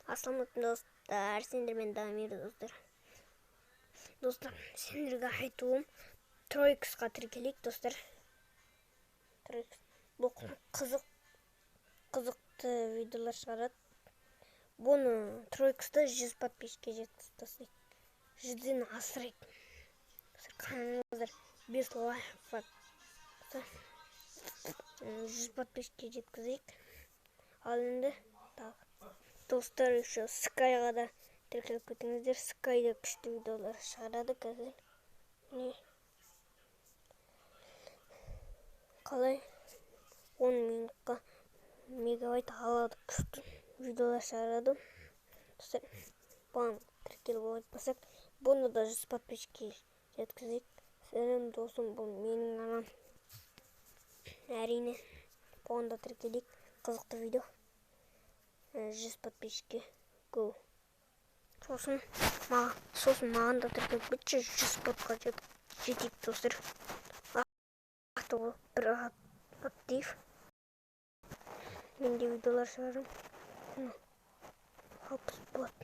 Ассалаумағалейкум достар, сендермен Дамир достар. Достар, сендерге айтуым Тройксқа тіркелейік достар. Тройкс бұл қызықты видеолар шығарады. Бұны Тройксты 100 подписчикке жеткізіп тастайық. 100-ден асырайық. Достар, қараңыздар, 5 лайк бар. 100 подписчикке жеткізейік. Ал енді тағы достар, еще Скайға да тіркеліп кетіңіздер. Скайда күшті видеолар шығарады қазір. Не қалай 10 минутқа мегабайт алады, күшті видеолар шығарады. Достар, бұған тіркеліп қоймасақ, бұны да 100 подписчикке жеткізейік. Сәлем досым, бұл менің анам. Әрине, бұған да тіркелейік. Қызықты видео. 100 подписчикке go. Сосын маған да тіркеліп кетші, 100 подқа жетейік достар. Ақтау бір актив. Мен де видеолар шығарамын. 60 бот.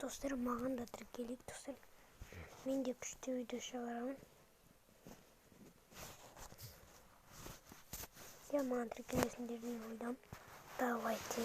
Достар, маған да тіркелейік достар. Мен де күшті видео шығарамын. Я маған тіркелесіңдер деген ойдамын. Давайте.